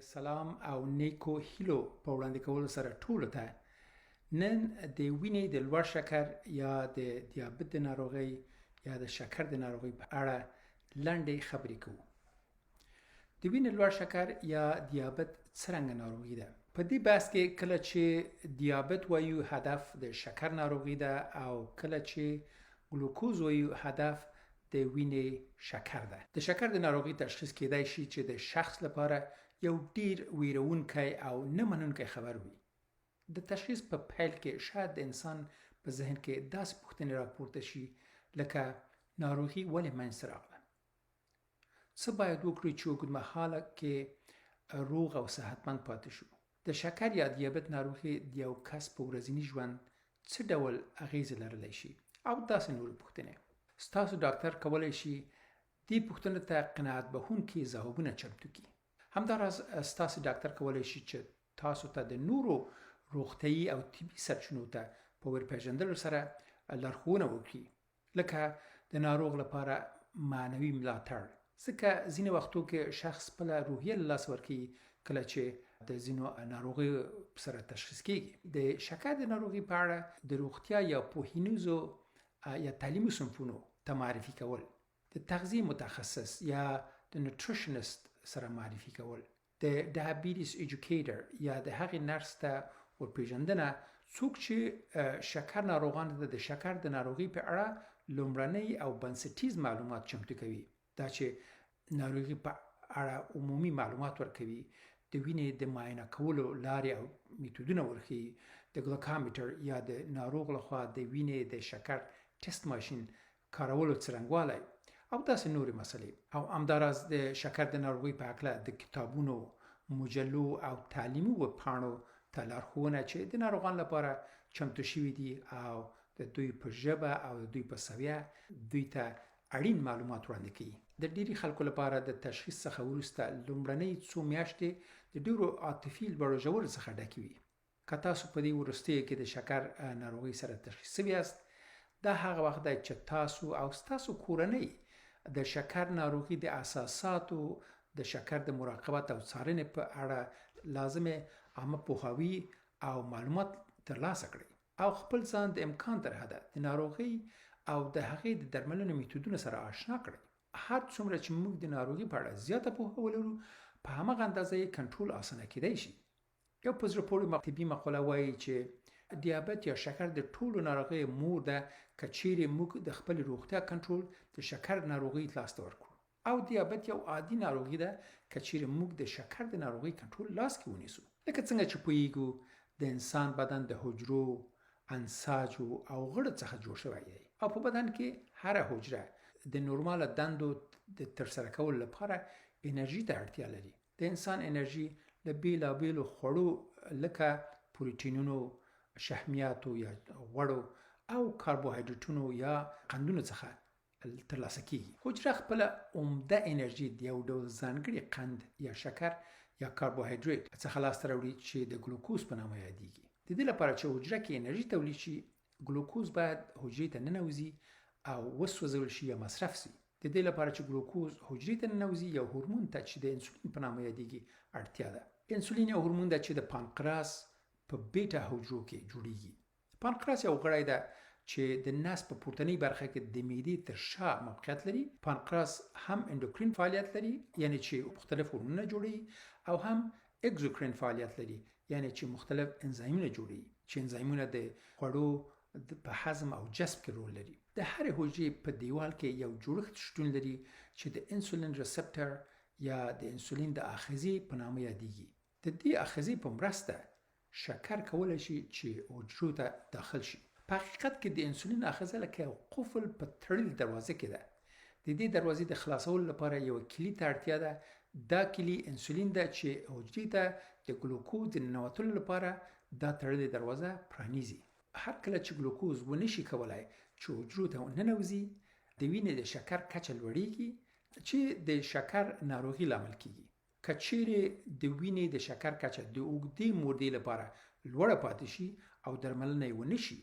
سلام او نیکو هیلو په وړاندې کولو سره ټولو ته نن د وینې د لوړ شکر یا د دیابت د ناروغۍ یا د شکر د ناروغۍ په اړه لنډې خبرې کوو. د وینې لوړ شکر یا دیابت څرنګه ناروغي ده؟ په دې بحث کې کله چې دیابت وایو هدف د شکر ناروغي ده او کله چې ګلوکوز وایو هدف د وینې شکر ده. د شکر د ناروغي تشخیص کیدای شي چې د شخص لپاره یو ډیر ویرونکی او نه منونکی خبر وي. د تشخیص په پیل کې شاید د انسان په ذهن کې داسې پوښتنې راپورته شي لکه ناروغي ولې منځته راغله؟ څه باید وکړو چې اوږدمهاله کې روغ او صحتمند پاتې شو؟ د شکر یا دیابت ناروغي د یو کس په ورځني ژوند څه ډول اغیزې لرلی شي؟ او داسې نورې پوښتنې. ستاسو ډاکټر کولی شي دې پوښتنو ته قناعت بښونکي ځوابونه چمتو کړي. همداراز ستاسو ډاکټر کولی شي چې تاسو ته د نورو روغتیايي او طبي سرچینو ته په ورپېژندلو سره لارښوونه وکړي. لکه د ناروغ لپاره معنوي ملاتړ، ځکه ځینې وختو کې شخص خپله روحیه له لاسه ورکوي کله چې د ځینو ناروغیو سره تشخیص کیږي. د شکر د ناروغي په اړه د روغتیا یا پوهینیزو یا تعلیمي صنفونو ته معرفي کول، د تغذیې متخصص یا د نوټریشنست سره معرفي کول، د ډایابیټس ایجوکیټر یا د هغې نرس ته ورپېژندنه څوک چې شکر ناروغانو ته د شکر د ناروغي په اړه لومړنۍ او بنسټیز معلومات چمتو کوي، دا چې ناروغي په اړه عمومي معلومات ورکوي، د وینې د معاینه کولو لارې او میتودونه ورښيي، د ګلوکامیټر یا د ناروغ لخوا د وینې د شکر ټسټ ماشین کارولو څرنګوالی او داسې نورې مسلې. او همداراز د شکر د ناروغۍ په هکله د کتابونو، مجلو او تعلیمي ویبپاڼو ته لارښوونه چې د ناروغانو لپاره چمتو شوي دي او د دوی په ژبه او د دوی په سویه دوی ته اړین معلومات وړاندې کوي. د ډېری خلکو لپاره د تشخیص څخه وروسته لومړنۍ څو میاشتې د ډېرو عاطفي لوړو ژورو څخه ډکې وي. که تاسو په دې وروستیو کې د شکر ناروغۍ سره تشخیص شوي یاست، دا هغه وخت دی چې تاسو او ستاسو کورنۍ د شکر ناروغي د اساساتو، د شکر د مراقبت او څارنې په اړه لازمې عامه پوهاوي او معلومات ترلاسه کړئ او خپل ځان د امکان تر حده د ناروغۍ او د هغې د درملنې میتودونو سره آشنا کړئ. هر څومره چې موږ د ناروغي په اړه زیاته پوهه ولرو، په هماغه اندازه یې کنټرول اسانه کیدای شي. یو په زړه پورې طبي مقوله وایي چې دیابت یا شکر د ټولو ناروغیو مور ده، که چیرې موږ د خپلې روغتیا کنټرول د شکر ناروغۍ لاس ته ورکړو. او دیابت یو عادي ناروغي ده که چیرې موږ د شکر د ناروغۍ کنټرول لاس کې ونیسو. لکه څنګه چې پوهیږو د انسان بدن د حجرو، انساجو او غړو څخه جوړ شوی دی او په بدن کې هره حجره د نورماله دندو د ترسره کولو لپاره انرژي ته اړتیا لري. د انسان انرژي له بېلابېلو خوړو لکه پروټینونو، شحمیاتو یا غوړو او کاربوهایډریټونو یا قندونو څخه ترلاسه کېږي. حجره خپله عمده انرژي د یو ډول ځانګړي قند یا شکر یا کاربوهایډریټ څخه لاسته راوړي چې د ګلوکوز په نامه یادېږي. د دې لپاره چې حجره کې انرژي تولید شي، ګلوکوز باید حجرې ته ننوځي او وسوځول شي یا مصرف شي. د دې لپاره چې ګلوکوز حجرې ته ننوځي یو هورمون ته چې د انسولین په نامه یادېږي اړتیا ده. انسولین یو هورمون ده چې د پانقراس په بیټا حجرو کې جوړېږي. پانقراس یو غړی ده چې د نس په پورتنۍ برخه کې د معدې تر شا موقعیت لري. پانقراس هم انډوکرین فعالیت لري یعنې چې مختلف هورمونونه جوړوي او هم اګزوکرین فعالیت لري یعنې چې مختلف انزایمونه جوړوي چې انزایمونه د خوړو په هضم او جذب کې رول لري. د هرې حجرې په دیوال کې یو جوړښت شتون لري چې د انسولین ریسپټر یا د انسولین د آخذې په نامه یادیږي. د دې آخذې په مرسته شکر کولی شي چې حجرو ته داخل شي. په حقیقت کې د انسولین آخذه لکه یو قفل په تړلې دروازه کې ده. د دې دروازې د خلاصولو لپاره یوه کلي ته اړتیا ده. دا کلي انسولین ده چې حجرې ته د ګلوکوز د ننوتلو لپاره دا تړلې دروازه پرانیزي. هر کله چې ګلوکوز ونه شي کولای چې حجرو ته ننوځي، د وینې د شکر کچه لوړیږي چې د شکر ناروغي لامل کیږي. که چیرې د وینې د شکر کچه د اوږدې مودې لپاره لوړه پاتې شي او درملنه یې ونه شي،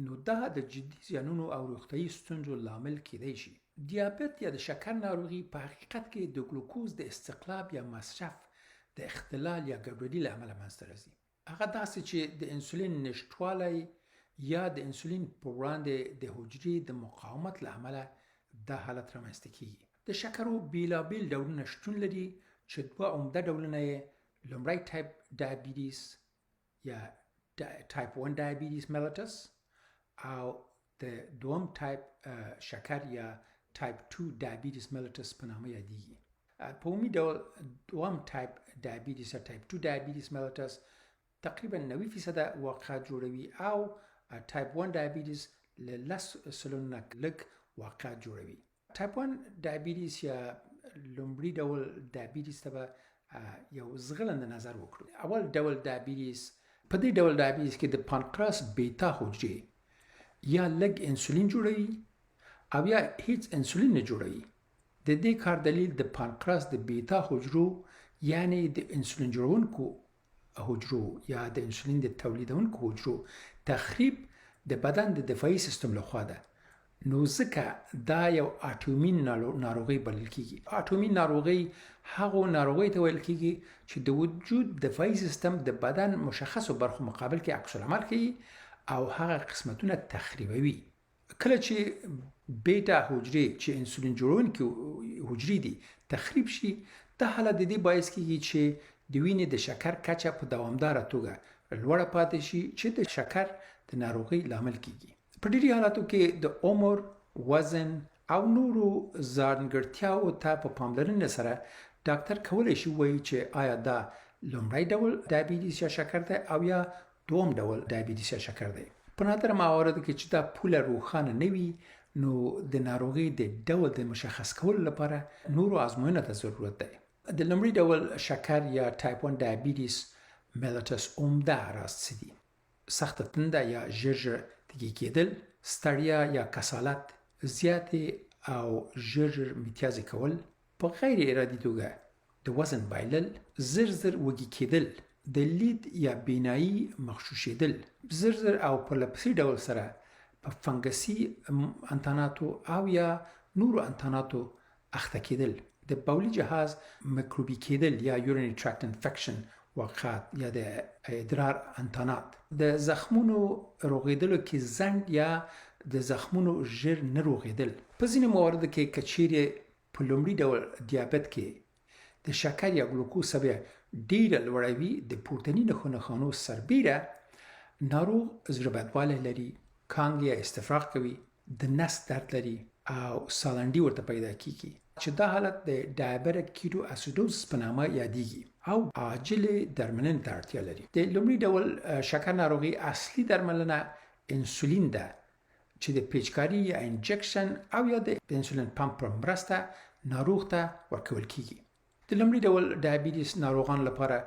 نو دا د جدي زیانونو او روغتیايي ستونزو لامل کیدای شي. دیابت یا د شکر ناروغي په حقیقت کې د ګلوکوز د استقلاب یا مصرف د اختلال یا ګډوډي له امله منځته راځي. هغه داسې چې د انسولین نشتوالی یا د انسولین په وړاندې د حجرې د مقاومت له امله دا حالت رامنځته کیږي. د شکرو بیلابیل ډولونه شتون لري چې دوه عمده ډولونه یې لومړی ټایپ ډایابیټیس یا ټایپ 1 ډایابیټیس میلیټس او د دوم ټایپ شکر یا ټایپ 2 ډایابیټیس میلیټس په نامه یادیږي. په عمومي ډول دوم ټایپ ډایابیټیس یا ټایپ 2 ډایابیټیس میلیټس تقریبا 90% واقعات جوړوي او ټایپ 1 ډایابیټیس له 10% نه لږ واقعات جوړوي. ټایپ 1 ډایابیټیس یا لومړي ډول ډایابیټیس ته به یو ځغلنده نظر وکړو. اول ډول ډایابیټیس، په دې ډول ډایابیټیس کې د پانقراس بیتا حجرې یا لږ انسولین جوړوي او یا هیڅ انسولین نه جوړوي. د دې کار دلیل د پانقراس د بیتا حجرو، یعنی د انسولین جوړونکو حجرو یا د انسولین د تولیدونکو حجرو تخریب د بدن د دفاعي سیستم لخوا ده، نو ځکه دا یو اټومین ناروغي بلل کیږي. اټومین ناروغي هغو ناروغیو ته ویل کیږي چې د وجود دفاعي سیستم د بدن مشخصو برخو مقابل کې عکس العمل ښيي او هغه قسمتونه تخریبوي. کله چې بیټا حجرې چې انسولین جوړونکي حجرې دي تخریب شي، دا حالت د دې باعث کیږي چې د وینې د شکر کچه په دوامداره توګه لوړه پاتې شي چې د شکر د ناروغۍ لامل کیږي. په ډیری حالاتو کې د عمر، وزن او نورو ځانګړتیاوو ته په پاملرنې سره ډاکټر کولی شي ووایي چې آیا دا لومړی ډول ډایابیټیس یا شکر دی او یا دوم ډول ډایابیټیس یا شکر دی. په نادره مواردو کې چې دا پوله روښانه نه وي، نو د ناروغۍ د ډول د مشخص کولو لپاره نورو ازموینو ته ضرورت دی. د لومړي ډول شکر یا ټایپ 1 ډایابیټیس میلیټس عمده اعراض څه دي؟ سخته تنده یا ژر ژر تږي کېدل، ستړیا یا کسالت، زیاتې او ژر ژر متیازې کول، په غیر ارادي توګه د وزن بایلل، زر زر وږي کېدل، د لید یا بینایي مغشوشېدل، زر زر او پرله پسې ډول سره په فنګسي انتاناتو او یا نورو انتاناتو اخته کېدل، د بولي جهاز میکروبي کېدل یا یورینري ټریکټ انفیکشن واقعات یا د ادرار انتانات، د زخمونو روغېدلو کې ځنډ یا د زخمونو ژر نه روغېدل. په ځینو مواردو کې که چیرې په لومړي ډول دیابت کې د شکر یا ګلوکوز سویه ډیره لوړه وي، د پورتني نښو نښانو سربیره ناروغ زړه بدوالی لري، کانګې یا استفراق کوي، د نس درد لري او سالنډي ورته پیدا کیږي چې دا حالت د ډایابټیک کیټو اسیډوزس په نامه یادیږي او عاجلې درملنې ته اړتیا لري. د لومړي ډول شکر ناروغي اصلي درملنه انسولین ده چې د پیچکاري یا انجکشن او یا د انسولین پمپ په مرسته ناروغ ته ورکول کیږي. د لومړي ډول ډایابیټیس ناروغانو لپاره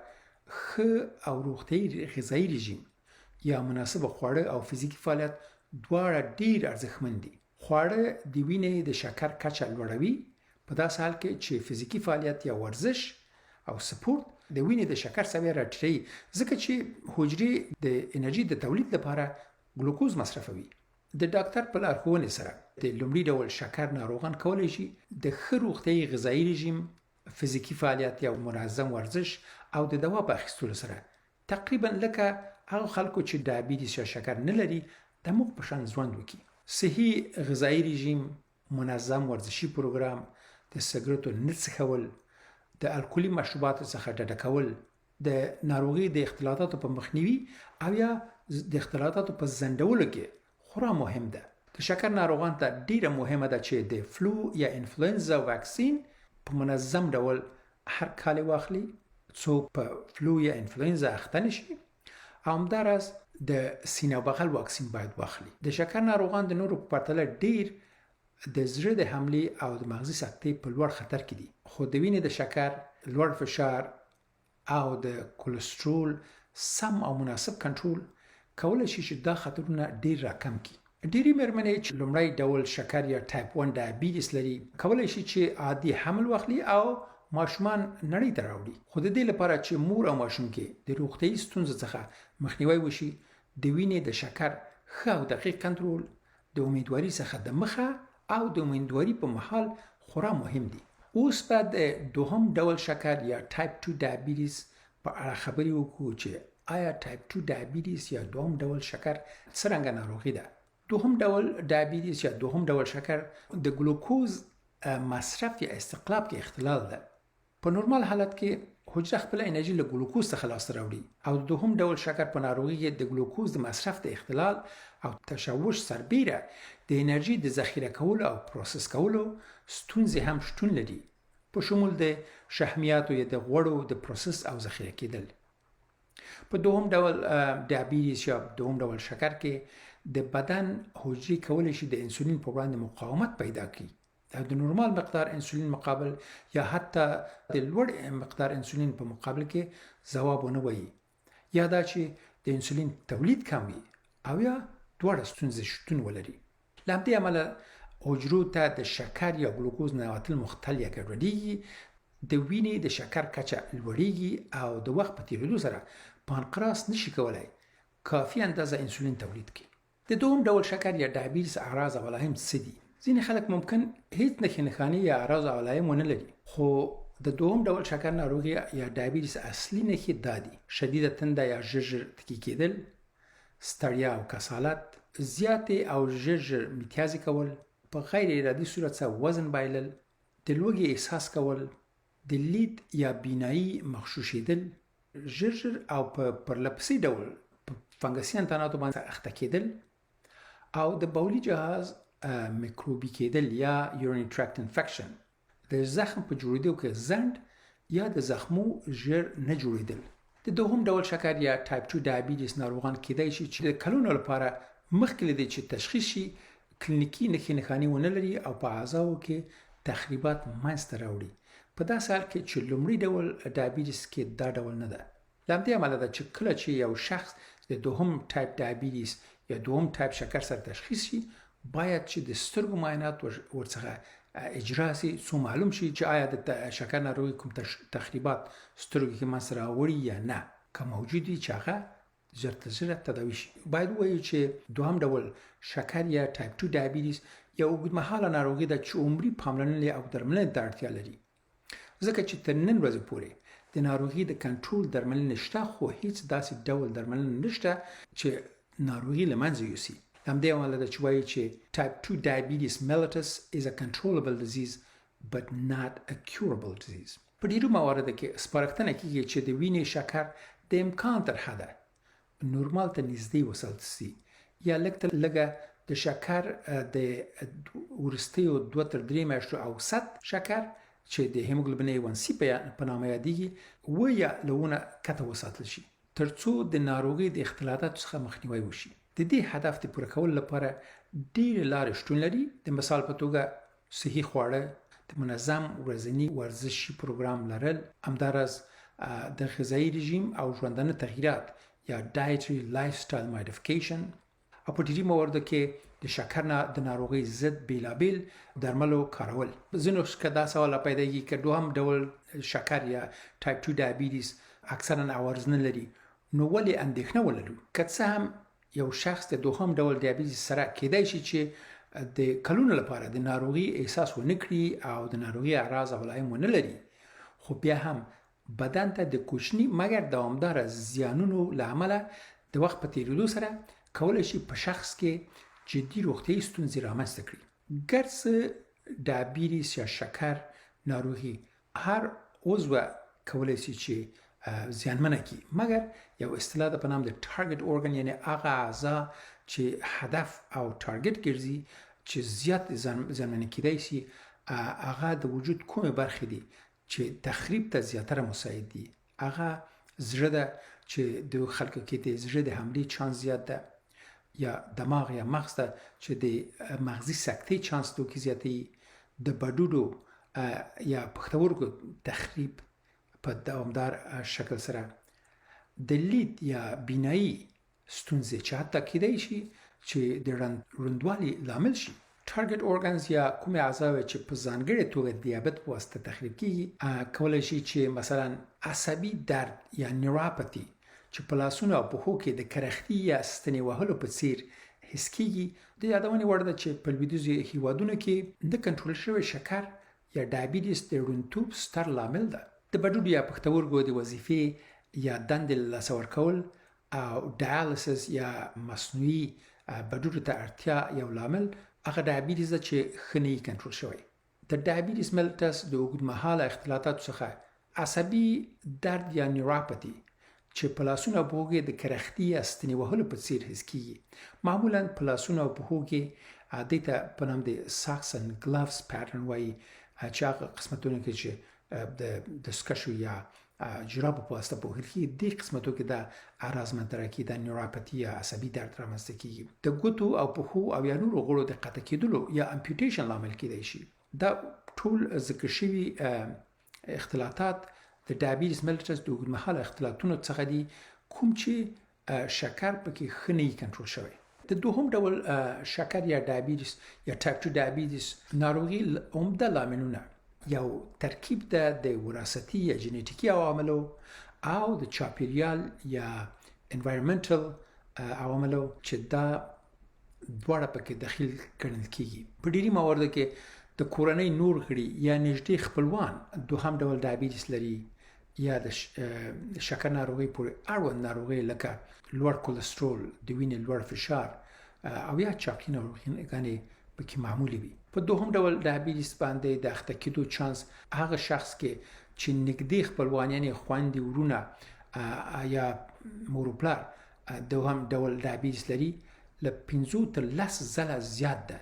ښه او روغتیایي غذایي رژیم یا مناسب خواړه او فزیکي فعالیت دواړه ډیر ارزښتمن دي. خواړه د وینې د شکر کچه لوړوي، په داسې حال کې چې فزیکي فعالیت یا ورزش او سپورت د وینې د شکر سویه راټیټوي، ځکه چې حجرې د انرژي د تولید لپاره ګلوکوز مصرفوي. د ډاکتر په لارښوونې سره د لومړي ډول شکر ناروغان کولی شي د ښه روغتیایي غذایي رژیم، فزیکي فعالیت یا منظم ورزش او د دوا په اخیستلو سره تقریبا لکه هغو خلکو چې ډایابیټیس یا شکر نه لري د موږ په شان ژوند وکړي. صحي غذایي رژیم، منظم ورزشي پروګرام، د سګرټو نه څښول، د الکولي مشروباتو څخه ډډه کول، د ناروغي د اختلاطاتو په مخنیوي او یا د اختلاطاتو په ځنډولو کې خورا مهم ده. د شکر ناروغان ته ډیره مهمه ده چې د فلو یا انفلوئنزا واکسین په منظم ډول هر کال واخلي څو په فلو یا انفلوئنزا اخته نشي او همداراز د سینه او بغل واکسین باید واخلي. د شکر ناروغان د نورو په پرتله ډیر د زړه د حملې او د مغزي سکتې په لوړ خطر کې دي، خو د وینې د شکر، لوړ فشار او د کولسټرول سم او مناسب کنټرول کولی شي چې دا خطرونه ډیر راکم کړي. ډیری میرمنې چې لومړی ډول شکر یا ټایپ 1 ډایابیټس لري کولی شي چې عادي حمل واخلي او ماشومان نړۍ ته راوړي، خو د دې لپاره چې مور او ماشوم کې د روغتیايي ستونزو څخه مخنیوی وشي د وینې د شکر ښه او دقیق کنټرول د امیدواري څخه د مخه او د امیندواري په مهال خورا مهم دي. اوس به د دوهم ډول شکر یا ټایپ 2 ډایبیټیز په اړه خبرې وکړو چې آیا ټایپ 2 ډایبیټیز یا دوهم ډول شکر څرنګه ناروغي ده. دوهم ډول ډایبیټیز یا دوهم ډول شکر د ګلوکوز مصرف یا استقلاب کې اختلال ده. په نورمال حالت کې حجره خپله انرژي له ګلوکوز څخه لاسته راوړي او د دوهم ډول شکر په ناروغي کې د ګلوکوز د مصرف د اختلال او تشوش سربیره د انرژي د ذخیره کولو او پروسس کولو ستونزې هم شتون لري، په شمول د شحمیاتو یا د غوړو د پروسس او ذخیره کیدل. په دوهم ډول ډایبیټیس یا دوهم ډول شکر کې د بدن حجرې کولی شي د انسولین په وړاندې مقاومت پیدا کړي او د نورمال مقدار انسولین مقابل یا حتی د لوړ مقدار انسولین په مقابل کې ځواب ونه وایي، یا دا چې د انسولین تولید کم وي او یا دواړه ستونزې شتون ولري. له همدې امله حجرو ته د شکر یا ګلوکوز ننوتل مختل یا ګډوډېږي، د وینې د شکر کچه لوړېږي او د وخت په تېرېدو سره پانقراس نشي کولای کافي اندازه انسولین تولید کړي. د دوهم ډول شکر یا ډایبیټس اعراض او علایم څه دي؟ ځینې خلک ممکن هیڅ نښې نښانې یا اعراض او علایم ونه لري، خو د دوهم ډول شکر ناروغي یا ډایبیټس اصلي نښې دا دي: شدیده تنده یا ژر ژر تکي کېدل، ستړیا او کسالت، زیاتې او ژر ژر میتیازې کول، په غیر ارادي صورت سره وزن بایلل، د لوږې احساس کول، د لید یا بینایي مغشوشېدل، ژر ژر او په پرلپسې ډول په فنګسي انتاناتو باندې اخته کېدل او د بولي جهاز میکروبي کېدل یا یوریني ټریکټ انفیکشن، د زخم په جوړېدو کې ځنډ یا د زخمو ژر نه جوړېدل. د دوهم ډول شکر یا ټایپ 2 ډایبیټیس ناروغان کېدای شي چې د کلونو لپاره مخکې له دې چې تشخیص شي کلینیکي نښې نښانې ونه لري او په اعضاوو کې تخریبات منځ ته راوړي، په داسې حال کې چې لومړي ډول ډایبیټیس کې دا ډول نه ده. له همدې امله ده چې کله چې یو شخص د دوهم ټایپ ډایبیټیس یا دوهم ټایپ شکر سره تشخیص شي، باید چې د سترګو معاینات ورڅخه اجرا شي څو معلوم شي چې آیا د شکر ناروغي کوم تخریبات سترګو کې منځ ته راوړي یا نه، که موجود وي چې هغه ژر تر ژره تداوي شي. باید ووایو چې دوهم ډول شکر یا ټایپ 2 ډایبیټیس یو اوږدمهاله ناروغي ده چې عمري پاملرنې او درملنې ته اړتیا لري، ځکه چې تر نن ورځې پورې د ناروغي د کنټرول درملنې شته، خو هیڅ داسې ډول درملنه نشته چې ناروغي له منځه یوسي. له همدې امله ده چې وایي چې ټایپ 2 ډایبیټیس میلیټس is a controllable disease but not a curable disease. په ډیرو مواردو کې سپارښتنه کیږي چې د وینې شکر د امکان تر حده نورمال ته نږدې وساتل شي یا لږ تر لږه د شکر د وروستیو 2 تر 3 میاشتو اوسط شکر چې د هیموګلوبین A1C په نامه یادیږي و یا له ونه کته وساتل شي ترڅو د ناروغۍ د اختلاطاتو څخه مخنیوی وشي. د دې هدف د پوره کولو لپاره ډېرې لارې شتون لري، د مثال په توګه صحي خواړه، د منظم ورځني ورزشي پروګرام لرل، همداراز د غذایي رژیم او ژوندانه تغیرات یا Dietary Lifestyle Modification، او په ډیری مواردو کې د شکر نه د ناروغۍ ضد بیلابیل درملو کارول. ځینو که دا سوال را پیدا کیږي که دوهم ډول شکر یا ټایپ 2 ډایبیټیس اکثرا عوارض نه لري نو ولې اندېښنه ولرو؟ که څه هم یو شخص د دوهم ډول ډایبیټیس سره کېدای شي چې د کلونو لپاره د ناروغي احساس ونه کړي او د ناروغي اعراض او علایم ونه لري، خو بیا هم بدن ته د کوچني مګر دوامداره زیانونو له امله د وخت په تېرېدو سره کولی شي په شخص کې جدي روغتیايي ستونزې رامنځته کړي. ګرڅه ډایبیټیس یا شکر ناروغي هر عضو کولی شي چې زیانمنه کړي، مګر یو اصطلاح ده په نام د ټارګټ اورګن، یعنی هغه اعضا چې هدف او ټارګټ ګرځي چې زیات زیانمنه کیدای شي، هغه د وجود کومې برخې دي چې تخریب ته زیاتره مساعد دي. هغه زړه ده چې د خلکو کې د زړه د حملې چانس زیات ده، یا دماغ یا مغز ده چې د مغزي سکتې چانس دوکې زیاتوي، د بډوډو یا پښتورګو تخریب په دوامدار شکل سره، د لید یا بینایي ستونزې چې حتی کیدای شي چې د ړوندوالي لامل شي. ټارګټ اورګنز یا کومې اعضاوې چې په ځانګړې توګه د دیابت په واسطه تخریب کیږي کولای شي چې مثلا عصبي درد یا نیوراپاتي چې په لاسونو او پښو کې د کرختي یا ستنې وهلو په څیر حس کیږي. د یادونې وړ ده چې په لویدیځو هیوادونو کې نه کنټرول شوی شکر یا ډایبیټیس د ړوندتوب ستر لامل ده. د بډوډو یا پښتورګو د وظیفې یا دندې له لاسه ورکول او ډایالیسس یا مصنوعي بډوډو ته اړتیا یو لامل هغه ډایبیټیس ده چې ښه نه کنټرول شوی. د ډایبیټیس ملټس د اوږدمهاله اختلاطاتو څخه عصبي درد یا نیوراپتي چې په لاسونو او پښو کې د کرختي یا ستنې وهلو په څیر حس کیږي، معمولا په لاسونو او پښو کې دې ته په نام د ساکس اند ګلوز پیټرن وایي، چې هغه قسمتونو کې چې د دستکشو یا جرابو په واسطه پوښل کیږي، دې قسمتو کې دا اعراض منځته راکیږي، دا نیوراپتي یا عصبي درد رامنځته کیږي. د ګوتو او پښو او یا نورو غړو د قطع کیدلو یا امپیوټیشن لامل کیدای شي. دا ټول ذکر شوي اختلاطات د ډایبیټس ملټس د اوږدمهاله اختلاطونو څخه دي، کوم چې شکر پکې ښه نه کنټرول شوی. د دوهم ډول شکر یا ډایبیټس یا ټایپ 2 ډایبیټس ناروغي عمده لاملونه یو ترکیب ده د وراثتي یا جنیټیکي عواملو او د چاپیریال یا انوایرنمنټل عواملو، چې دا دواړه پکې دخیل ګڼل کیږي. په ډیری مواردو کې د کورنۍ نور غړي یا نږدې خپلوان دوهم ډول ډایبیټس لري یا د شکر ناروغي پورې اړوند ناروغي لکه لوړ کولیسټرول، د وینې لوړ فشار او یا چاقي ناروغي پکې معمولي وي. په دوهم ډول ډایبیټس باندې د اخته کېدو چانس هغه شخص کې چې نږدې خپلوان، یعنی خویندې، ورونه یا مور و پلار دوهم ډول ډایبیټس لري، له 5 تر 10 ځله زیات ده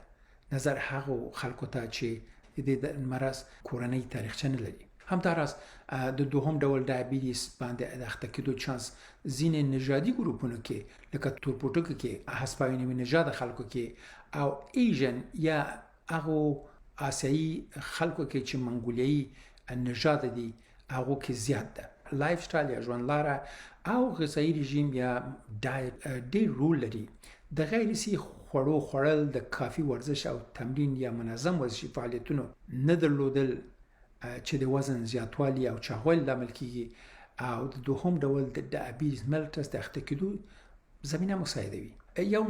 نظر هغو خلکو ته چې د دې مرض کورنۍ تاریخچه نه لري. همداراز د دوهم ډول ډایبیټس باندې د اخته کېدو چانس ځینې نژادي ګروپونو کې لکه تورپوټکو کې، هسپانوي نژاد خلکو کې او ایژن یا هغو آسیایي خلکو کې چې منګولیایي نژاد دي هغو کې زیات ده. لایف سټایل یا ژوند لاره او غذایي رژیم یا ډایټ ډیر رول لري. د غیر صحي خوړو خوړل، د کافي ورزش او تمرین یا منظم ورزشي فعالیتونو نه درلودل چې د وزن زیاتوالي او چاغوالي لامل کیږي او د دوهم ډول د ډایبیټس ملټس د اخته کېدو زمینه مساعدوي. یو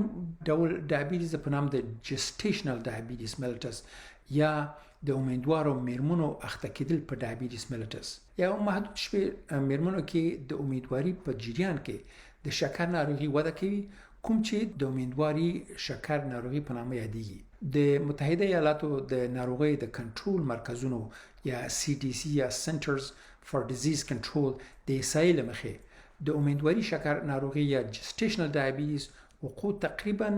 ډول ډایبیټس په نام د جسټیشنل ډایبیټس ملټس یا د امیندوارو میرمنو اخته کېدل په ډایبیټس ملټس، یو محدود شمېر میرمنو کې د امیدواري په جریان کې د شکر ناروغي وده کوي، کوم چې د امیندواري شکر ناروغي په نامه یادېږي. د متحده ایالاتو د ناروغیو د کنټرول مرکزونو یا سی ډي سي یا سنټرز فار ډیزیز کنټرول د احصایې له مخې د امیندواري شکر ناروغي یا جسټیشنل ډایبیټس وقوع تقریبا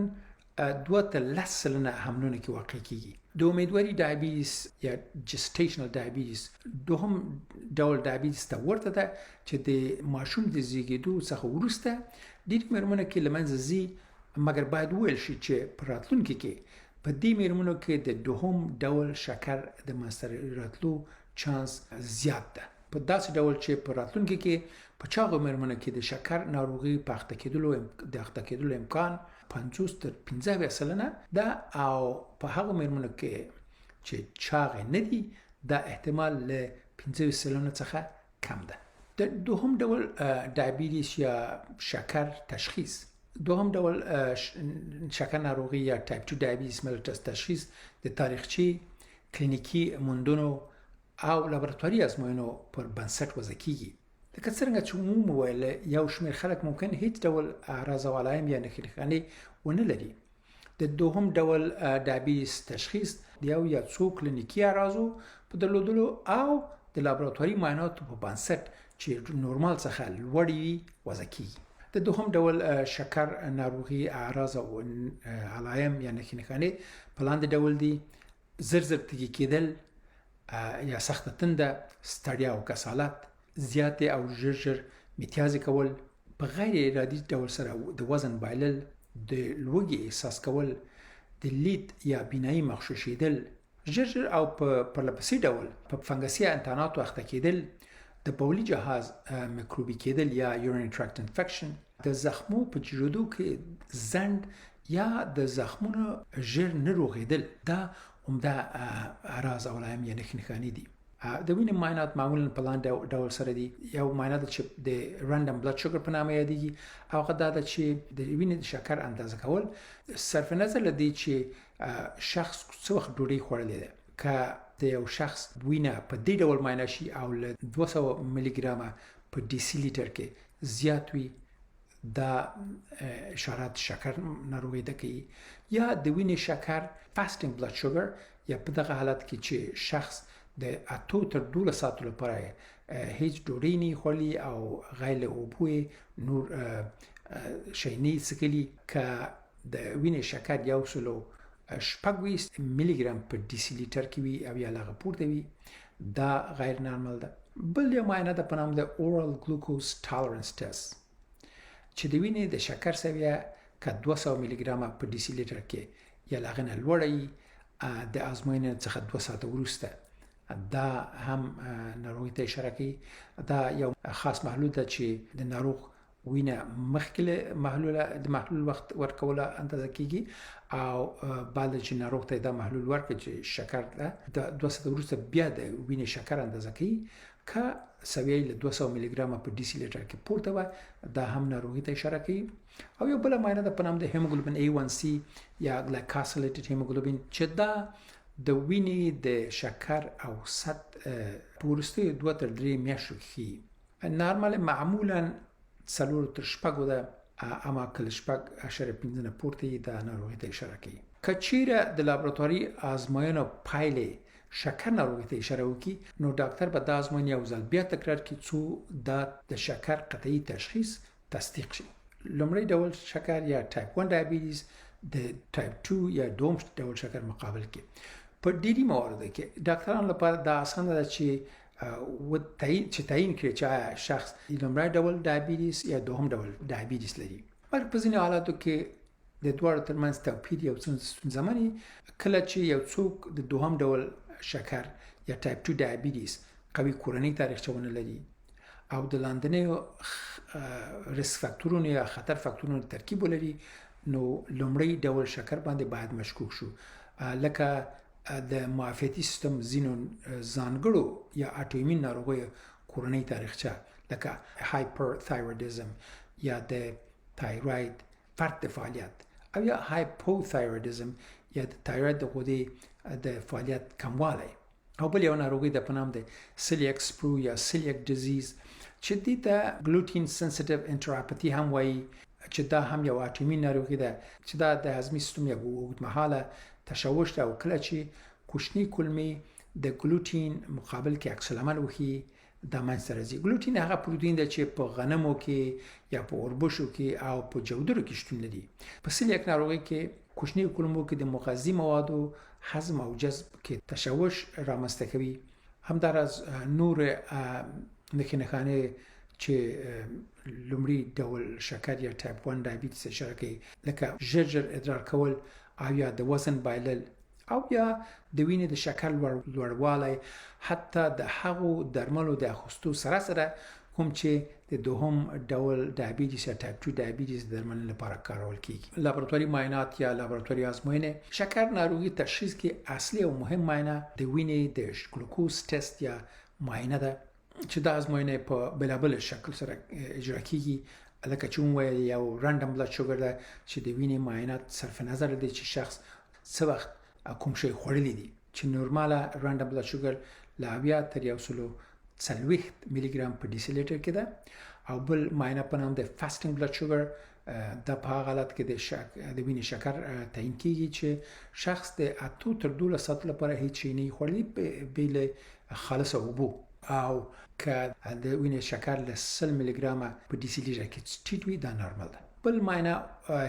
2 تر 10% حملونو کې واقع کیږي. د امیدواري ډایبیټس یا جسټیشنل ډایبیټس دوهم ډول ډایبیټس ته ورته ده چې د ماشوم د زیږیدو څخه وروسته ډېر میرمنو کې له منځه ځي، مګر باید وویل شي چې په راتلونکي کې په دې میرمنو کې د دوهم ډول شکر د منځته راتلو چانس زیات ده، په داسې ډول چې په راتلونکي کې په چاغو میرمنو کې د شکر ناروغي په اخته کېدلو د اخته کېدلو امکان 50 تر 75% ده او په هغو میرمنو کې چې چاغې نه دي دا احتمال له 25% څخه کم ده. د دوهم ډول ډایبیټس یا شکر تشخیص، دوهم ډول شکر ناروغي یا ټایپ 2 ډایبیټس ملټس تشخیص د تاریخچې، کلینیکي موندنو او لابراتواري ازموینو پر بنسټ وضع کیږي. لکه څرنګه چې ومو ویل، یو شمېر خلک ممکن هیڅ ډول اعراض او علایم یا نښې نښانې ونه لري. د دوهم ډول ډایبیټس تشخیص د یو یا څو کلینیکي اعراضو په درلودلو او د لابراتواري معایناتو په بنسټ چې نورمال څخه لوړې وي وضع کیږي. د دوهم ډول شکر ناروغي اعراض او علایم یا نښې نښانې په لاندې ډول دي: زر زر تږي کېدل یا سخته تنده، ستړیا او کسالت، زیاتې او ژر ژر میتیازې کول، په غیر ارادي ډول سره د وزن بایلل، د لوږې احساس کول، د لید یا بینایي مغشوشېدل، ژر ژر او په پرله پسې ډول په فنګسي انتاناتو اخته کېدل، د بولي جهاز میکروبي کېدل یا یوریني ټریکټ انفیکشن، د زخمو په جوړېدو کې ځنډ یا د زخمونو ژر نه روغېدل، دا عمده اعراض او علایم یا نښې نښانې دي. د وینې معاینات معمولا په لاندې ډول سره دي. یو معاینه ده چې د رندم بلډ شوګر په نامه یادېږي، او هغه دا ده چې د وینې د شکر اندازه کول صرف نظر له دې چې شخص څه وخت ډوډۍ خوړلې ده. که د یو شخص وینه په دې ډول معاینه شي او له 200 ملي ګرامه په ډیسي لیټر کې زیات وي، دا اشاره د شکر ناروغي ته کوي. یا د وینې شکر فاستینګ بلډ شوګر، یا په دغه حالت کې چې شخص د 8 تر 12 ساعتو لپاره هیڅ ډوډۍ نه خوړلي او غیر له اوبو نور شی نه څکلي، که د وینې شکر 126 ملي ګرام په ډیسي لیټر کې وي او یا له هغه پورته وي، دا غیر نارمل ده. بل یو معاینه ده په نام د اورال ګلوکوز ټالرنس ټیسټ، چې د وینې د شکر سویه که 200 ملي ګرامه په ډیسي لیټر کې یا له هغه نه لوړه وي د ازموینې څخه 2 ساعته وروسته، دا هم ناروغي ته اشاره کوي. دا یو خاص محلول ده چې د ناروغ وینه مخکې له محلوله د محلول وخت ورکوله اندازه کیږي، او بعد چې ناروغ ته دا محلول ورکړي چې شکر ده، د 2 ساعته وروسته بیا د وینې شکر اندازه کوي. که سویه له 200 ملي ګرامه په ډیسي لیټر کې پورته وه، دا هم ناروغي ته اشاره کوي. او یو بله معاینه ده په نام د هیموګلوبین A1C یا ګلایکاسیلیټډ هیموګلوبین، چې دا د وینې د شکر اوسط په وروستیو 2 تر 3 میاشتو کې ښیي. نارمل معمولا 4 تر 6 ده، اما که له 6.5 نه پورته یي دا ناروغي ته اشاره کوي. که چیرې د لابراتواري ازموینو پایلې شکر ناروغي ته اشاره وکړي، نو ډاکټر به دا ازموینه یو ځل بیا تکرار کړي څو دا د شکر قطعي تشخیص تصدیق شي. لومړی ډول شکر یا ټایپ 1 ډایابیټیز د ټایپ 2 یا دوم ډول شکر مقابل کې په ډیری مواردو کې ډاکټرانو لپاره دا اسانه ده چې چې تعیین کړي چې آیا شخص لومړی ډول ډایابیټیز یا دوهم ډول ډایابیټیز لري. مګر په ځینو حالاتو کې د دواړو ترمنځ توپیر یو څه ستونزمن وي. کله چې یو څوک د دوهم ډول شکر یا ټایپ 2 ډایابیټیز قوي کورنۍ تاریخچه ونه لري او د لاندنیو ریسک فاکتورونو یا خطر فاکتورونو ترکیب ولري، نو لومړی ډول شکر باندې باید مشکوک شو، لکه د معافیتي سیستم ځینو ځانګړو یا اټویمین ناروغیو کورنۍ تاریخچه لکه هایپرثایرویدزم یا د تایروید فرط فعالیت، او یا هایپوثایرویدزم یا د تایروید د غدې د فعالیت کموالی. او بل یو ناروغي ده په نام د سیلیک سپرو یا سیلیک ډیزیز، چې دې ته ګلوټین سنسیټیو انټراپاثي هم وایي، چې دا هم یو اټومي ناروغي ده چې دا د هضمي سیستم یو اوږدمهاله تشوش ده، او کله چې کوچني کولمې د ګلوټین مقابل کې عکس العمل وښيي دا منځته راځي. ګلوټین هغه پروتین ده چې په غنمو کې یا په اوربشو کې او په جودرو کې شتون لري. په سیلیک ناروغي کې کوچنیو کولمو کې د مغذي موادو هضم او جذب کې تشوش رامنځته کوي. همداراز نور نښې نښانې چې لومړي ډول شکر یا ټایپ 1 ډایابیټس اشاره کوي، لکه ژر ژر ادرار کول او یا د وزن بایلل او یا د وینې د شکر لوړوالی، حتی د هغو درملو د اخیستو سره سره کوم چې د دوهم ډول ډایابیټس یا ټایپ 2 ډایابیټس د درملنې لپاره کارول کیږي. لابراتواري معاینات یا لابراتواري ازموینې شکر ناروغي تشخیص کې اصلي او مهم معاینه د وینې د ګلوکوز ټیسټ یا معاینه ده، چې دا ازموینه په بېلابېل شکل سره اجرا کیږي. لکه چې وویل یو رندم بلډ شوګر ده چې د وینې معاینات صرف نظر دی چې شخص څه وخت کوم شی خوړلی دي، چې نورماله رندم بلډ شوګر له 70 تر 140 ملي ګرام په ډیسي لیټر کې ده. او بل معاینه په نام د فاستینګ بلډ شوګر، دا په هغه حالت کې د وینې شکر تعیین کیږي چې شخص د 8 تر 12 ساعتو لپاره هیڅ شی نه خوړلي بې له خالصه اوبو، او که د وینې شکر له 100 ملي ګرامه په ډیسي لیټر کې ټیټ وي دا نارمل ده. بل معاینه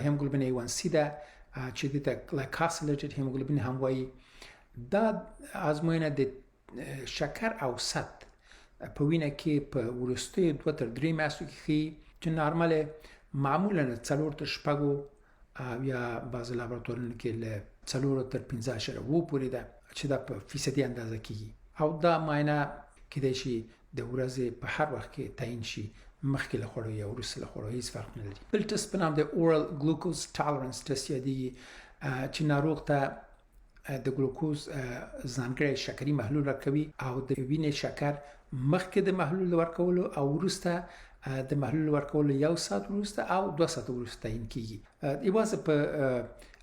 هیموګلوبین A1C ده چې دې ته ګلایکاسیلیټډ هیموګلوبین هم وایي. دا ازموینه د شکر اوسط په وینه کې په وروستیو 2 تر 3 میاشتو کې ښیي چې نارمل معمولا 4 تر 6 او یا بعضې لابراتوارونو کې له 4 تر 5.7 پورې ده، چې دا په فیصدي اندازه کیږي. او دا معاینه کیدای شي د ورځې په هر وخت کې تعیین شي، مخکې له خوړو یا وروسته له خوړو، هیڅ فرق نه لري. بل ټسټ په نام د اورال ګلوکوز ټالرنس ټسټ یادېږي، چې ناروغ ته د ګلوکوز ځانګړی شکري محلول ورکوي او د وینې شکر مخکې د محلول ورکولو او وروسته د محلول ورکولو 1 ساعت وروسته او 2 ساعته وروسته تعیین کیږي. یوازې په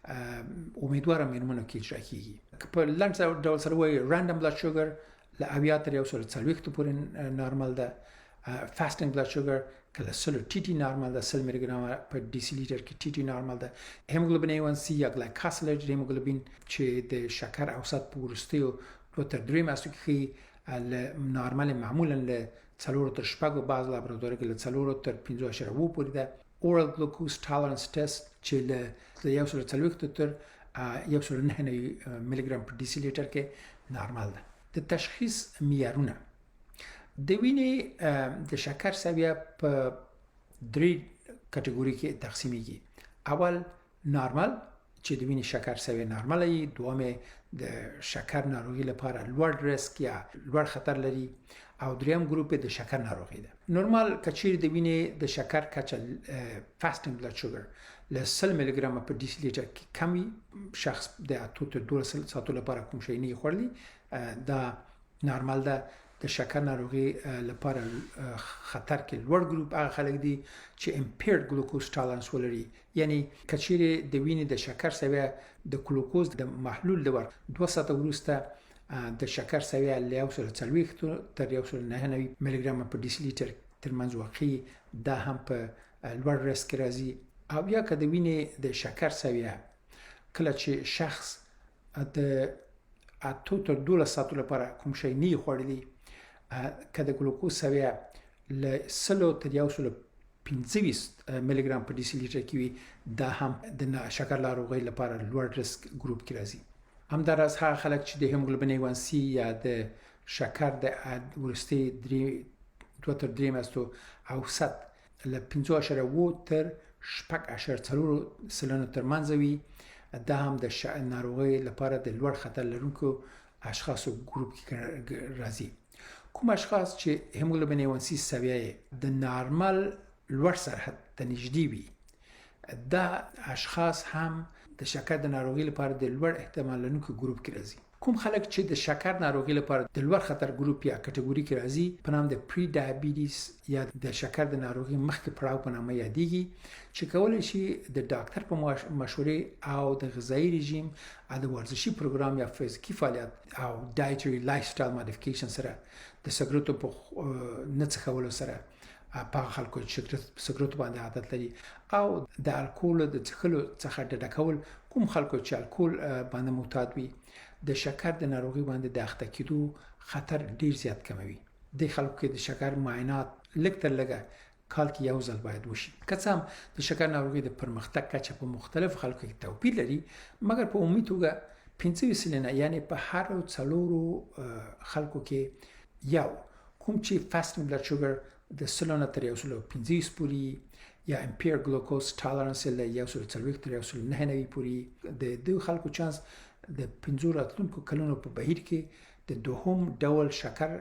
امیدواره میرمنو کې اجرا کیږي. که په لنډ ډول سره وایي، random blood sugar له 70 تر 140 پورې نارمل ده. fasting blood sugar که له 100 ټیټي نارمل ده، 100 میلی ګرام په ډیسي لیټر کې ټیټي نارمل ده. هیموګلوبین A1C یا glycosylated hemoglobin چې د شکر اوسط په وروستیو 2 تر 3 میاشتو کې ښیي، له نارمل معمولا له 4 تر 6، بعض لابراتوارو کې له 4 تر 5.7 پورې ده. oral glucose tolerance test چې له 140 تر 199 میلی ګرام په ډیسي لیټر کې نارمل ده. د تشخیص معیارونه: د وینې د شکر سویه په درې کټګوري کې تقسیمیږي. اول نارمل، چې د وینې شکر سویه نارمل وي. دویم د شکر ناروغي لپاره لوړ ریسک یا لوړ خطر لري، او دریم ګروپ د شکر ناروغي ده. نورمال کچیر د وینې د شکر کچه، fasting blood sugar، له 100 میلی ګرام په ډیسي لیټر کې کم وي، شخص د 8 تر 12 ساعتو لپاره کوم شی نه خوړلی، دا نارمل ده. د شکر ناروغي لپاره خطر کې لوړ ګروپ هغه خلک دي چې impaired glucose tolerance ولري، یعنی کچېرې د وینې د شکر سویه د ګلوکوز د محلول د ور 2 ساعته وروسته د شکر سویه له 140 تر 199 میلی ګرام په ډیسي لیټر ترمنځ واقع، دا هم په لوړ ریسک کې راځي. او یا که د وینې د شکر سویه کله چې شخص د 8 تر 12 ساعتو لپاره کوم شی نه خوړلی، که د ګلوکوز سویه له 100 تر 125 میلی ګرام په ډیسي لیټر کې وي، دا هم د شکر ناروغۍ لپاره لوړ ریسک ګروپ کې راځي. همداراز هغه خلک چې د هیموګلوبین A1C یا د شکر د وروستۍ 2 تر 3 میاشتو اوسط له 5.7 تر 6.4% ترمنځ وي، دا هم د ناروغۍ لپاره د لوړ خطر لرونکو اشخاصو ګروپ کې راځي. کوم اشخاص چې هیموګلوبین A1C سویه د نارمل لوړ سرحد ته نږدې وي، دا اشخاص هم د شکر د ناروغۍ لپاره د لوړ احتمال لرونکو ګروپ کې راځي. کوم خلک چې د شکر ناروغي لپاره د لوړ خطر ګروپ یا کټګوري کې راځي، په نام د prediabetes یا د شکر د ناروغي مخکې پړاو په نامه یادېږي، چې کولی شي د ډاکټر په مشورې او د غذایي رژیم او د ورزشي پروګرام یا فزیکي فعالیت او dietary lifestyle modification سره، د سګرټو په نه څښولو سره په هغه خلکو چې سګرټو باندې عادت لري، او د الکول د څښلو څخه ډډه کول کوم خلکو چې الکول باندې معتاد وي، د شکر د ناروغي باندې د اخته کېدو خطر ډیر زیات کموي. د خلکو کې د شکر معاینات لږ تر لږه کال کې یو ځل باید وشي. که څه هم د شکر ناروغي د پرمختګ کچه په مختلفو خلکو کې توپیر لري، مګر په عمومي توګه 25%، یعنی په هر څلورو خلکو کې یو، کوم چې fasting blood sugar د 100 نه تر 125 پورې یا impaired glucose tolerance له 140 تر 199 پورې، د دې خلکو چانس د 5 راتلونکو کلونو په بهیر کې د دوهم ډول شکر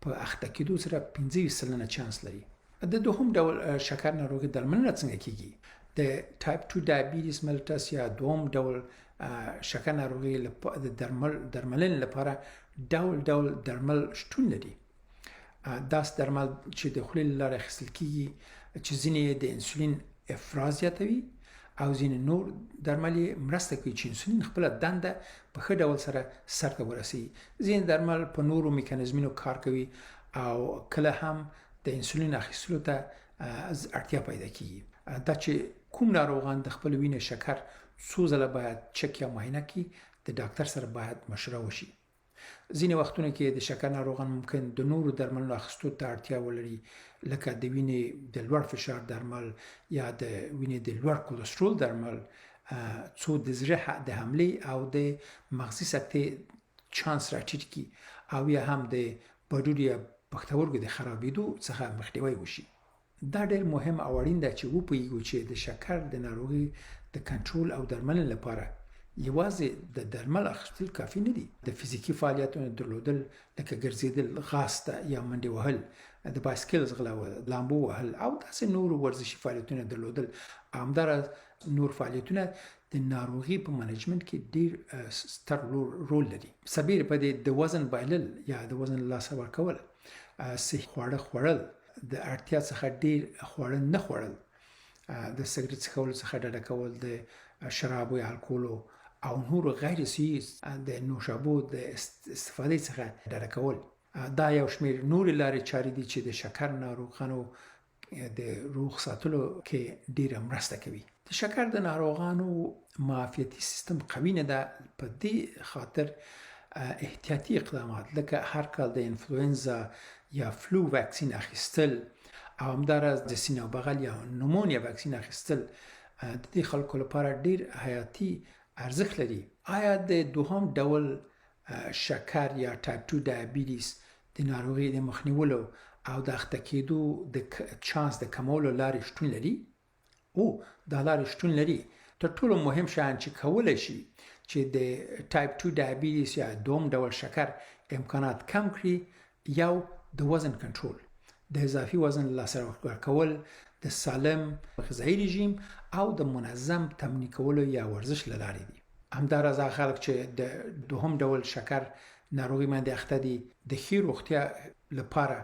په اخته کېدو سره 25% چانس لري. د دوهم ډول شکر ناروغي درملنه څنګه کیږي؟ د type 2 diabetes mellitus یا دوهم ډول شکر ناروغي د درملنې لپاره ډول ډول درمل شتون لري. داسې درمل چې د خولې له لارې اخیستل کیږي، چې ځینې یې د انسولین افراز زیاتوي او ځینې نور درمل یې مرسته کوي چې انسولین خپله دنده په ښه ډول سره سرته ورسوي. ځینې درمل په نورو میکانیزمونو کار کوي او کله هم د انسولین اخیستلو ته اړتیا پیدا کیږي. دا چې کوم ناروغان د خپل وینې شکر څو ځله باید چک یا معاینه کړي، د ډاکټر سره باید مشوره وشي. ځینې وختونه کې د شکر ناروغان ممکن د نورو درملونو اخیستو ته اړتیا ولري، لکه د وینې د لوړ فشار درمل یا د وینې د لوړ کولسټرول درمل، څو د زړه د حملې او د مغزي سکتې چانس راټیټ کړي او یا هم د بډوډي یا پښتورګو د خرابېدو څخه مخنیوی وشي. دا ډېر مهم او اړین ده چې وپوهیږو چې د شکر د ناروغي د کنټرول او درملنې لپاره یوازې د درمل اخیستل کافي نه دي. د فزیکي فعالیتونو درلودل، لکه ګرځېدل، ځغاسته یا منډې وهل، د بایسکل ځغلول، لامبو وهل او داسې نورو ورزشي فعالیتونه درلودل، همداراز نور فعالیتونه د ناروغي په منیجمنټ کې ډیر ستر رول لري. سربېره په دې، د وزن بایلل یا د وزن له لاسه ورکول، صحي خواړه خوړل، د اړتیا څخه ډیر خواړه نه خوړل، د سګریټ څښولو څخه ډډه کول، د شرابو یا الکولو او نورو غیر صحي د نوشابو د استفادې څخه ډډه کول. دا یو شمېر نورې لارې چارې دي چې د شکر ناروغانو د روغ ساتلو کې ډیره مرسته کوي. د شکر د ناروغانو معافیتي سیستم قوي نه ده، په دې خاطر احتیاطي اقدامات لکه هر کال د انفلوئنزا یا فلو واکسین اخیستل او همداراز د سینه او بغل یا نومونیا واکسین اخیستل د دې خلکو لپاره ډیر حیاتي ارزښت لري. آیا د دوهم ډول شکر یا ټایپ 2 ډایابیټیس د ناروغۍ د مخنیولو او د اخته کېدو د چانس د کمولو لارې شتون لري؟ او دا لارې شتون لري. تر ټولو مهم شیان چې کولی شي چې د ټایپ 2 ډایابیټیس یا دوم ډول شکر امکانات کم کړي، یو د وزن کنټرول، د اضافي وزن له لاسه ورکول، د سالم غذایي رژیم او د منظم تمرین کولو یا ورزش له لارې دي. همداراز هغه خلک چې د دوهم ډول شکر ناروغي باندې اخته دي، د ښې روغتیا لپاره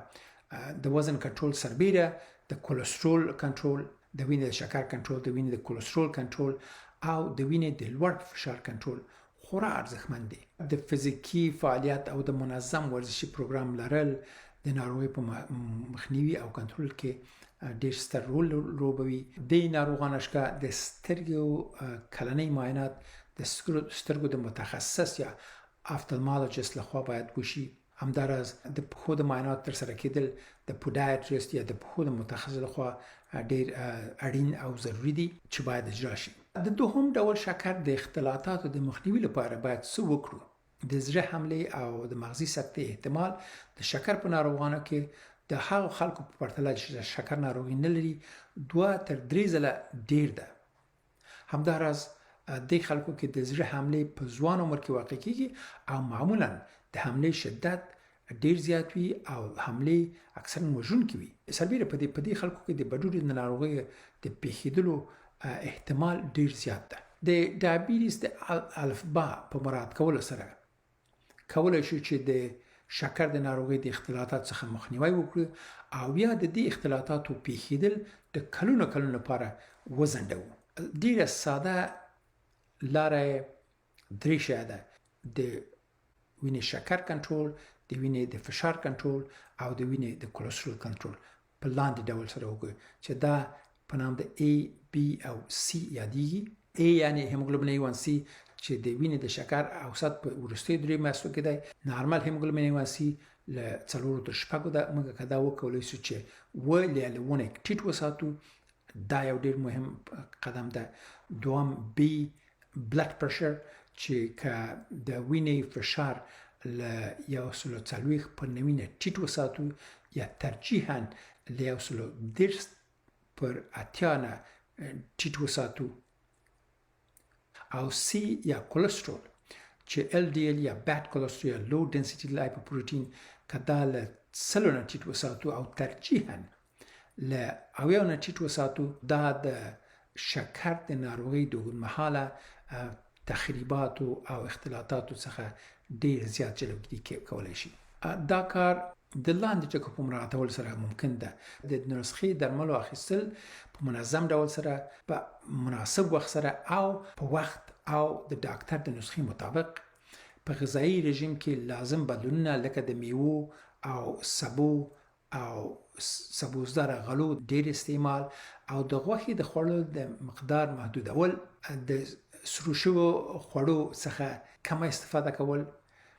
د وزن کنټرول سربیره د کولسټرول کنټرول، د وینې د شکر کنټرول، د وینې د کولسټرول کنټرول او د وینې د لوړ فشار کنټرول خورا ارزښتمن دي. د فزیکي فعالیت او د منظم ورزشي پروګرام لرل د ناروغۍ په مخنیوي او کنټرول کې ډیر ستر رول لوبوي. د ناروغانو شکه د سترګو کلنۍ معاینات د سترګو د متخصص یا افتلمالوجست لخوا باید وشي. همداراز د پښو د معاینات ترسره کېدل د پودایټریست یا د پښو د متخصص لخوا ډیر اړین او ضروري دي چې باید اجرا شي. د دوهم ډول شکر د اختلاطاتو د مخنیوي لپاره باید څه وکړو؟ د زړه حملې او د مغزي سکتې احتمال د شکر په ناروغانو کې د هغو خلکو په پرتله چې شکر ناروغي نه لري 2 تر 3 ځله ډیر ده. همداراز دې خلکو کې د زړه حملې په ځوان عمر کې واقع کیږي او معمولا د حملې شدت ډیر زیات وي او حملې اکثرا وژونکي وي. سربیره په دې، په دې خلکو کې د بډوډي د ناروغیو د پیښیدلو احتمال ډیر زیات ده. د ډایابیټس د الفبا په مراعات کولو سره کولای شو چې د شکر د ناروغۍ د اختلاطاتو څخه مخنیوی وکړو او یا د دې اختلاطاتو پیښیدل د کلونو کلونو لپاره وځنډوو. ډیره ساده لاره یې درې شیه ده، د وینې شکر کنټرول، د وینې د فشار کنټرول او د وینې د کولسټرول کنټرول په لاندې ډول سره وکړو چې دا په نام د A، B او C یادېږي. A یعنی هیموګلوبین A1C چې د وینې د شکر اوسط په وروستیو درې میاشتو کې دی. نارمل هیموګلوبین A1C له 4 تر 6 ده. موږ که دا وکولای شو چې 7 یا له 7 نه ټیټ وساتو، دا یو ډیر مهم قدم ده. دوم B بلډ پرشر چې که د وینې فشار له 140 پر 90 نه ټیټ وساتو یا ترجیحاً له 130 پر 80 نه ټیټ وساتو. او سی یا کولسټرول چې ال ډي ال یا بیډ کولسټرول یا لو ډنسیټي لایپوپروټین که دا له 100 نه ټیټ وساتو او ترجیحاً له 70 نه ټیټ وساتو، دا د شکر د ناروغۍ د اوږدمهاله تخریباتو او اختلاطاتو څخه ډیر زیات جلوګیري کولای شي. دا کار د لاندې ټکو په مراعاتولو سره ممکن ده: د نسخې درملو اخیستل په منظم ډول سره، په مناسب وخت سره او په وخت او د ډاکتر د نسخې مطابق، په غذایي رژیم کې لازم بدلونونه لکه د میوو او سبو او سبوزداره غلو ډیر استعمال او د غوښې د خوړلو د مقدار محدودول، د سرو شوو خوړو څخه کمه استفاده کول،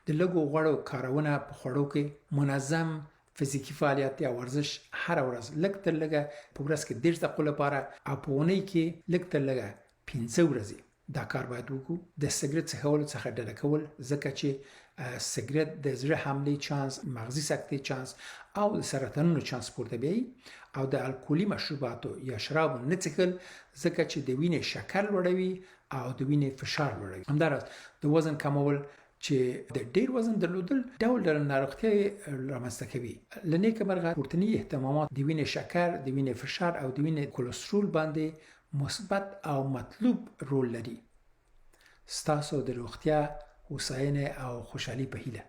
د لږو غوړو کارونه په خوړو کې، منظم فزیکي فعالیت یا ورزش هره ورځ لږ تر لږه په ورځ کې 30 دقیقو لپاره او په اونۍ کې لږ تر لږه 5 ورځې دا کار باید وکړو. د سګرټ څښولو څخه ډډه کول، ځکه چې سګرټ د زړه حملې چانس، مغزي سکتې چانس او د سرطانونو چانس پورته بیایي، او د الکولي مشروباتو یا شرابو نه څښل، ځکه چې د وینې شکر لوړوي او د وینې فشار لوړوي. همداراز د وزن کمول چې د ډیر وزن درلودل ډول ډول ناروغتیاوې رامنځته کوي. له نیکه مرغه پورتني اهتمامات د وینې شکر، د وینې فشار او د وینې کولسټرول باندې مثبت او مطلوب رول لري. ستاسو د روغتیا، هوساینې او خوشحالي په هیله.